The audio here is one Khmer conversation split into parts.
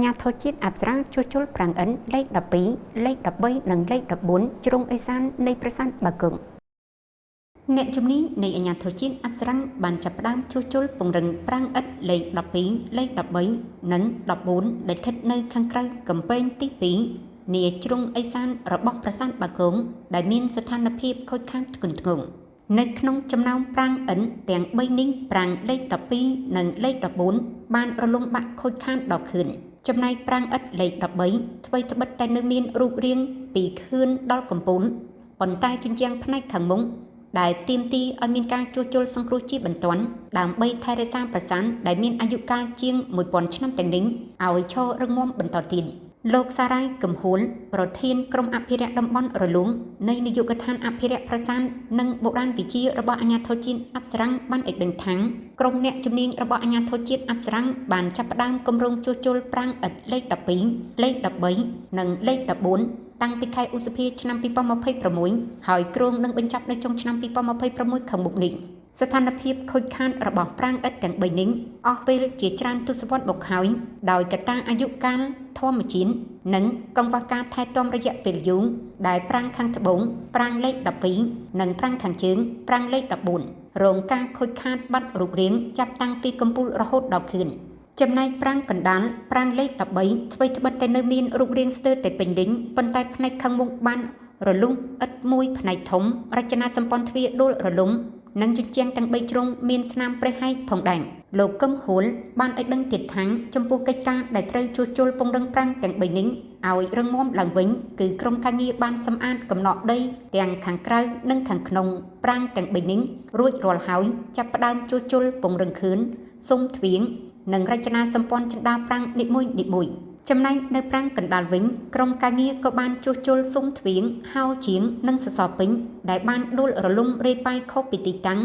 អាជ្ញាធរជាតិអប្សរាជួសជុលប្រាង្គឥដ្ឋលេខ12លេខ13និងលេខ14ជ្រុងឦសាននៃប្រាសាទបាគងអ្នកជំនាញនៃអាជ្ញាធរជាតិអប្សរាបានចាប់ផ្ដើមជួសជុលពង្រឹងប្រាង្គឥដ្ឋលេខ12លេខ13និង14ដែលស្ថិតនៅខាងក្រៅកំពែងទី2នាជ្រុងឦសានរបស់ប្រាសាទបាគងដែលមានស្ថានភាពខូចខាតធ្ងន់ធ្ងរនៅក្នុងចំណោមប្រាង្គឥដ្ឋទាំង3នេះប្រាង្គលេខ12និងលេខ14បានរលំបាក់ខូចខាតដល់ខឿនចំណែកប្រាង្គឥដ្ឋលេខ13ថ្វីត្បិតតែនៅមានរូបរាងពីខឿនដល់កំពូលប៉ុន្តែជញ្ជាំងផ្នែកខាងមុខដែលទាមទារឲ្យមានការជួសជុលសង្គ្រោះជាបន្ទាន់ដើម្បីថែរក្សាប្រាសាទដែលមានអាយុកាលជាង1000ឆ្នាំទាំងនេះឲ្យឈររឹងមាំបន្តទៀតលោកសារាយកឹមហួលប្រធានក្រុមអភិរក្សតំបន់រលួងនៃនាយកដ្ឋានអភិរក្សប្រាសាទនិងបុរាណវិទ្យារបស់អាជ្ញាធរជាតិអប្សរាបានឲ្យដឹងថាក្រុមអ្នកជំនាញរបស់អាជ្ញាធរជាតិអប្សរាបានចាប់ផ្ដើមគម្រោងជួសជុលប្រាង្គឥដ្ឋលេខ12លេខ13និងលេខ14តាំងពីខែឧសភាឆ្នាំ2026ហើយគ្រោងនឹងបញ្ចប់នៅចុងឆ្នាំ2026ខាងមុខនេះស្ថានភាពខូចខាតរបស់ប្រាង្គឥដ្ឋទាំង3នេះអស់ពេលជាច្រើនទសវត្សរ៍មកហើយដោយកត្តាអាយុកាលធម្មជាតិនិងកង្វះការថែទាំរយៈពេលយូរដែលប្រាង្គខាងត្បូងប្រាង្គលេខ12និងប្រាង្គខាងជើងប្រាង្គលេខ14រងការខូចខាតបាត់រូបរាងចាប់តាំងពីកំពូលរហូតដល់ខឿនចំណែកប្រាង្គកណ្ដាលប្រាង្គលេខ13ថ្វីត្បិតតែនៅមានរូបរាងស្ទើរតែពេញលេញប៉ុន្តែផ្នែកខាងមុខបានរលុងឥដ្ឋមួយផ្នែកធំរចនាសម្ព័ន្ធទ្វារដួលរលំនិងជញ្ជាំងទាំង3ជ្រុងមានស្នាមប្រេះហែកផងដែរលោកកឹមហួលបានឲ្យដឹងទៀតថាចំពោះកិច្ចការដែលត្រូវជួសជុលពង្រឹងប្រាង្គទាំង3នេះឲ្យរឹងមាំឡើងវិញគឺក្រុមការងារបានសម្អាតកំណកដីទាំងខាងក្រៅនិងខាងក្នុងប្រាង្គទាំង3នេះរួចរាល់ហើយចាប់ផ្ដើមជួសជុលពង្រឹងខឿនស៊ុមទ្វៀងនិងរចនាសម្ព័ន្ធជណ្ដើរប្រាង្គនីមួយៗចំណែកនៅប្រាង្គកណ្ដាលវិញក្រុមការងារក៏បានជួសជុលស៊ុមទ្វៀងហោជាងនិងសសរពេញដែលបានដួលរលំរាយប៉ាយខុសពីទីតាំង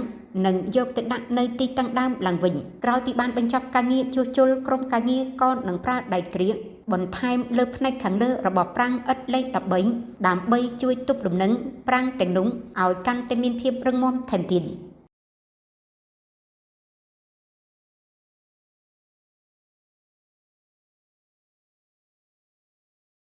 និងយកទៅដាក់នៅទីតាំងដើមឡើងវិញក្រោយពីបានបញ្ចប់ការងារជួសជុលក្រុមការងារក៏នឹងប្រើដែកក្រៀកបន្ថែមលើផ្នែកខាងលើរបស់ប្រាង្គឥដ្ឋលេខ13ដើម្បីជួយទប់លំនឹងប្រាង្គទាំងនោះឲ្យកាន់តែមានភាពរឹងមាំថែមទៀត។